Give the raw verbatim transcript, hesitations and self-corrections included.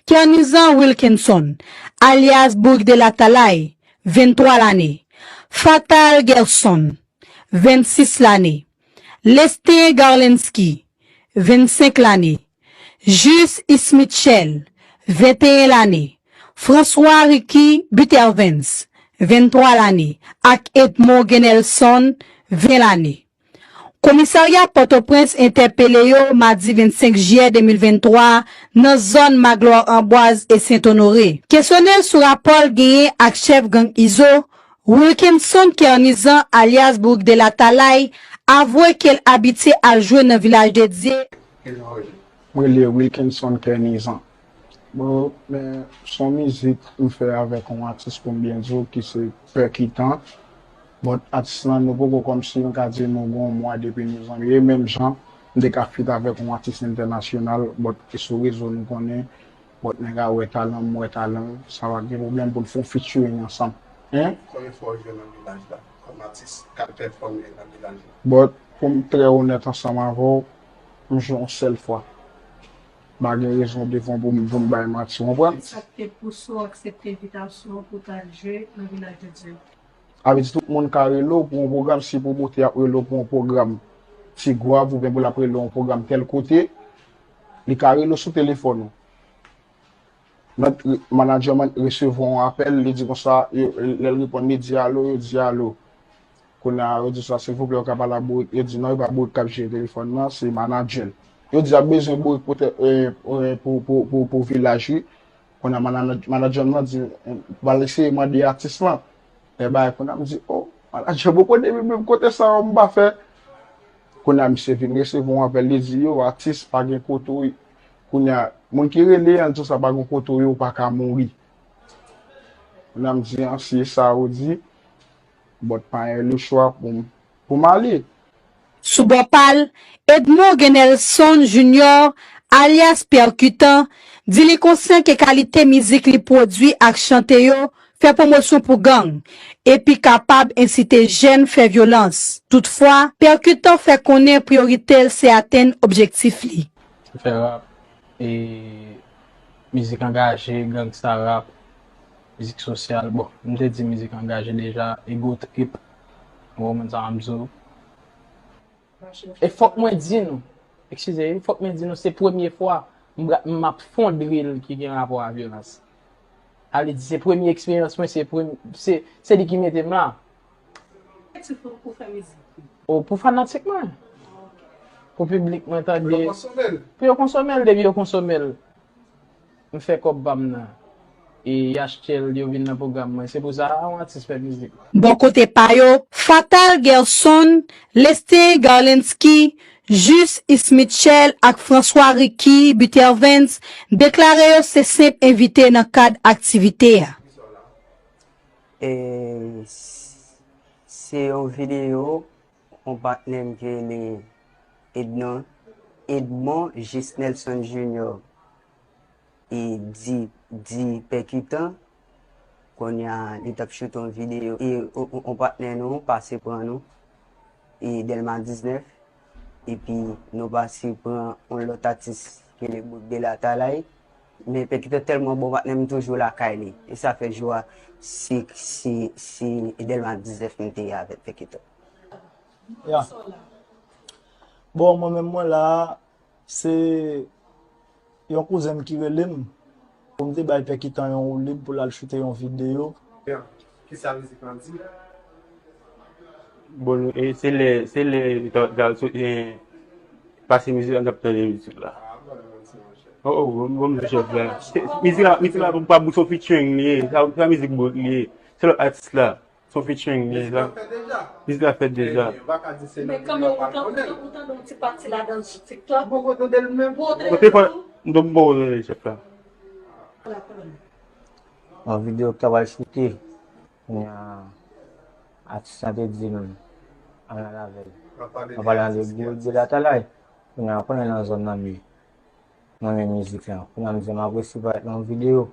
Kernizan Wilkinson, alyas Bourik de Latalay, venntwa lane, Fatal Gerson, vennsis lane, Lestin Garlensky, vennsenk lane, Jus Ismitchel, venteyen lane, François Ricky Butervens, venntwa lane, ak Edmond Genelson, ven lane. Komisarya Pòtoprens entèpele yo madi vennsenk jiyè de mil venntwa a nan zòn Magloire Amboise e Sent Onore. Kesyone l sou rapò l genyen ak chèf gang Izo, Wilkinson Kernizan alyas Bourik de Latalay avwe ke l abitye al jwe nan Vilaj de Dye. Mwen rele Wilkinson Kernizan. Bon, men se yon mizik m fè avèk yon atis pou m byen di w ki se Pèkitan. But atis lan nou poko kòmsi m ka di nou gen yon mwa depi nou zanmi. E menm jan m te ka feat avèk yon atis entènasyonal, but e sou rezo nou konnen, but nèg la wè talan m, m wè talan l, sa pa gen pwoblèm pou n fè yon featuring ansanm. Hein? Konbyen fwa w jwe nan Vilaj la kòm atis k ap pèfòme nan Vilaj la? But pou m trè onèt ansanm avè w, m jwe yon sèl fwa. M pa gen rezon devan pou m, pou m bay manti, w konprann? Sa k te pouse w aksepte envitasyon pou w t al jwe nan Vilaj de Dye? Sa vle di tout moun ka rele w pou yon pwogram, si pwomotè ap rele w pou yon pwogram Ti Gwav oubyen pou l ap rele w yon pwogram tèl kote, li ka rele w sou telefòn ou. Manager man resevwa yon apèl, li di konsa, lè l reponn, li di alo, yo di alo. Kounye a, yo di sa, silvouplè, ou ka pale a Bourik? Yo di non, e pa Bourik k ap jere telefòn nan, se manager l. Yo di y ap bezwen Bourik pou, pou, pou, pou, pou Vilaj wi. Kounye a, manager m nan di, m pral eseye mande atis lan. Lè bagay kounye a, m di, o, manager m, ou konnen menm kote sa yo m pa fè. Kounye a, misye vin resevwa yon apèl, li di, yo, atis, pa gen kote w. Kounye a, moun ki rele an, di sa pa gen kote w ye, ou pa ka mouri. Kounye a, m di, an, si e sa ou di, but pa gen lechwa pou m, pou m ale. Sou bò pa l, Edmond Genelson Junior, alyas Pèkitan, di li konsyan ke kalite mizik li pwodui ak chante yo fè pwomosyon pou gang, epi kapab ensite jèn fè vyolans. Toutfwa, Pèkitan fè konnen priyorite l se atenn objektif li. M fè rap, e mizik angaje, gangsta rap, mizik sosyal. Bon, m te di mizik angaje deja, ego trip, ou konprann sa m ap di w. E fòk mwen di nou, eskize, fòk mwen di nou, se premye fwa m ap fè yon drill ki gen rapò a vyolans. Sa vle di, se premye eksperyans mwen, se, se, se li ki mete m la. Objektif ou pou fè mizik? O, pou fanatik mwen. Pou piblik mwen tande. Pou yo konsome l. Pou yo konsome l, depi yo konsome l. M fè kòb pa m nan. E y achte l, yo vin nan pwogram mwen. Se pou sa yon atis fè mizik. Bò kote pa yo, Fatal Gerson, Lestin Garlensky, Jus Ismitchel ak François Ricky Butervens deklare yo se senp envite nan kad aktivite a. E se yon videyo yon patnè m ki rele Ednon, Edmond Gisnelson Junior, e di, di Pèkitan, kounye a li t ap choute yon videyo, e yon patnè nou pase pran nou, e Dèlma diznèf, epi nou pase pran yon lòt atis ki rele Bout de Latalay, men Pèkitan tèlman bon patnè m toujou lakay li, e sa fè jou a se, se, se Dèlma diznèf m te ye avèk Pèkitan. Ya. Bon, mwen menm mwen la, se yon kouzen m ki rele m pou m te bay Pèkitan yon woulib pou l al choute yon videyo. Ya. Kisa mizik lan di? Bon, e se lè, se lè li ta, ta sot, e, pase mizik la, n ap tande mizik la. O, o, bon, bon, chèf la. Mizik la, mizik la, pa Bourik, se yon featuring li ye. Sa, sa mizik Bourik li ye. Se lòt atis la. Se yon featuring li ye la. Mizik la fèt deja. Mizik la fèt deja. Men kanmenm, ou tande, ou tande yon ti pati ladan sou TikTok? Ou poko tande l menm? Ou tande l? M poko tande, chèf la. Yon videyo k ta pral choute. Kounye a, atis lan te di m, ann al avè l. Ann pale avè Bourik de Latalay. Kounye a, konnen nan zòn nan m ye. Mwen renmen mizik lan. Kounye a, m di, m ap resi parèt nan yon videyo.